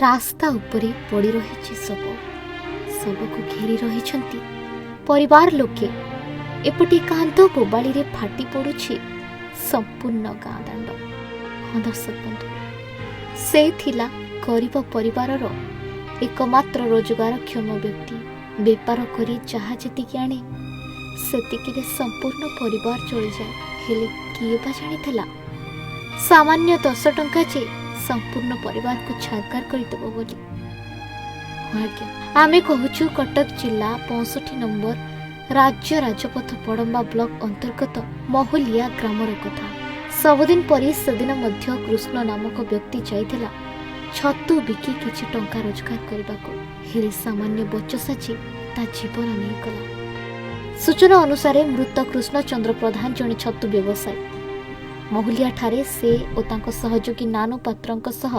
ରାସ୍ତା ଉପରେ ପଡ଼ି ରହିଛି ଶବ। ଶବକୁ ଘେରି ରହିଛନ୍ତି ପରିବାର ଲୋକେ। ଏପଟେ କାନ୍ଦ ବୋବାଳିରେ ଫାଟି ପଡ଼ୁଛି ସମ୍ପୂର୍ଣ୍ଣ ଗାଁ ଦାଣ୍ଡ। ହଁ ଦର୍ଶକ ବନ୍ଧୁ, ସେ ଥିଲା ଗରିବ ପରିବାରର ଏକମାତ୍ର ରୋଜଗାରକ୍ଷମ ବ୍ୟକ୍ତି। ବେପାର କରି ଯାହା ଯେତିକି ଆଣେ, ସେତିକିରେ ସମ୍ପୂର୍ଣ୍ଣ ପରିବାର ଚଳିଯାଏ। ହେଲେ କିଏ ବା ଜାଣିଥିଲା, ସାମାନ୍ୟ 10 ଟଙ୍କା ଯେ ସମ୍ପୂର୍ଣ୍ଣ ପରିବାରକୁ ଛାରଖାର କରିଦେବ ବୋଲି। ହଁ ଆଜ୍ଞା, ଆମେ କହୁଛୁ କଟକ ଜିଲ୍ଲା 65 ନମ୍ବର ରାଜ୍ୟ ରାଜପଥ ବଡ଼ମ୍ବା ବ୍ଲକ ଅନ୍ତର୍ଗତ ମହୁଲିଆ ଗ୍ରାମର କଥା। ସବୁଦିନ ପରି ସେଦିନ ମଧ୍ୟ କୃଷ୍ଣ ନାମକ ବ୍ୟକ୍ତି ଯାଇଥିଲା ଛତୁ ବିକି କିଛି ଟଙ୍କା ରୋଜଗାର କରିବାକୁ। ହେଲେ ସାମାନ୍ୟ ବଚସା ଯେ ତା ଜୀବନ ନେଇଗଲା। ସୂଚନା ଅନୁସାରେ, ମୃତ କୃଷ୍ଣଚନ୍ଦ୍ର ପ୍ରଧାନ ଜଣେ ଛତୁ ବ୍ୟବସାୟୀ। ମହୁଲିଆଠାରେ ସେ ଓ ତାଙ୍କ ସହଯୋଗୀ ନାନୁ ପାତ୍ରଙ୍କ ସହ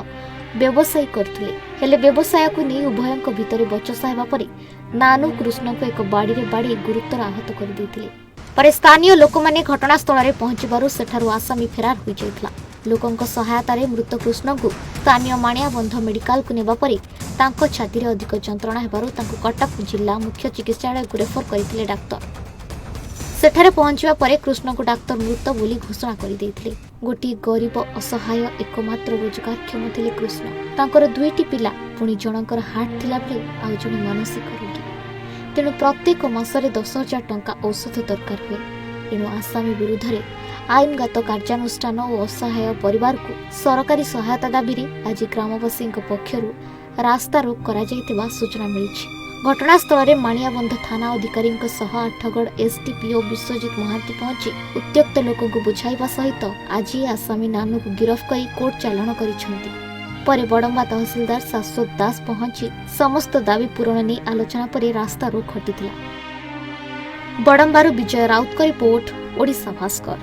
ବ୍ୟବସାୟୀ କରୁଥିଲେ। ହେଲେ ବ୍ୟବସାୟକୁ ନେଇ ଉଭୟଙ୍କ ଭିତରେ ବଚସା ହେବା ପରେ ନାନୁ କୃଷ୍ଣଙ୍କୁ ଏକ ବାଡ଼ିରେ ବାଡ଼େଇ ଗୁରୁତର ଆହତ କରିଦେଇଥିଲେ। ପରେ ସ୍ଥାନୀୟ ଲୋକମାନେ ଘଟଣାସ୍ଥଳରେ ପହଞ୍ଚିବାରୁ ସେଠାରୁ ଆସାମୀ ଫେରାର ହୋଇଯାଇଥିଲା। ଲୋକଙ୍କ ସହାୟତାରେ ମୃତ କୃଷ୍ଣଙ୍କୁ ସ୍ଥାନୀୟ ମାଣିଆବନ୍ଧ ମେଡିକାଲକୁ ନେବା ପରେ ତାଙ୍କ ଛାତିରେ ଅଧିକ ଯନ୍ତ୍ରଣା ହେବାରୁ ତାଙ୍କୁ କଟକ ଜିଲ୍ଲା ମୁଖ୍ୟ ଚିକିତ୍ସାଳୟକୁ ରେଫର କରିଥିଲେ ଡାକ୍ତର। ସେଠାରେ ପହଞ୍ଚିବା ପରେ କୃଷ୍ଣଙ୍କୁ ଡାକ୍ତର ମୃତ ବୋଲି ଘୋଷଣା କରିଦେଇଥିଲେ। ଗୋଟିଏ ଗରିବ, ଅସହାୟ, ଏକମାତ୍ର ରୋଜଗାରକ୍ଷମ ଥିଲେ କୃଷ୍ଣ। ତାଙ୍କର ଦୁଇଟି ପିଲା, ପୁଣି ଜଣଙ୍କର ହାର୍ଟ ଥିଲାବେଳେ ଆଉ ଜଣେ ମାନସିକ ରୋଗୀ। ତେଣୁ ପ୍ରତ୍ୟେକ ମାସରେ 10,000 ଟଙ୍କା ଔଷଧ ଦରକାର ହୁଏ। ଏଣୁ ଆସାମୀ ବିରୁଦ୍ଧରେ ଆଇନଗତ କାର୍ଯ୍ୟାନୁଷ୍ଠାନ ଓ ଅସହାୟ ପରିବାରକୁ ସରକାରୀ ସହାୟତା ଦାବିରେ ଆଜି ଗ୍ରାମବାସୀଙ୍କ ପକ୍ଷରୁ ରାସ୍ତାରୋକ କରାଯାଇଥିବା ସୂଚନା ମିଳିଛି। ଘଟଣାସ୍ଥଳରେ ମାଣିଆବନ୍ଧ ଥାନା ଅଧିକାରୀଙ୍କ ସହ ଆଠଗଡ଼ ଏସ୍ଡିପିଓ ବିଶ୍ୱଜିତ ମହାନ୍ତି ପହଞ୍ଚି ଉତ୍ତ୍ୟକ୍ତ ଲୋକଙ୍କୁ ବୁଝାଇବା ସହିତ ଆଜି ଆସାମୀ ନାନୁକୁ ଗିରଫ କରି କୋର୍ଟ ଚାଲାଣ କରିଛନ୍ତି। ପରେ ବଡ଼ମ୍ବା ତହସିଲଦାର ଶାଶ୍ୱତ ଦାସ ପହଞ୍ଚି ସମସ୍ତ ଦାବି ପୂରଣ ନେଇ ଆଲୋଚନା ପରେ ରାସ୍ତାରୋକ ହଟିଥିଲା। ବଡ଼ମ୍ବାରୁ ବିଜୟ ରାଉତଙ୍କ ରିପୋର୍ଟ, ଓଡ଼ିଶା ଭାସ୍କର।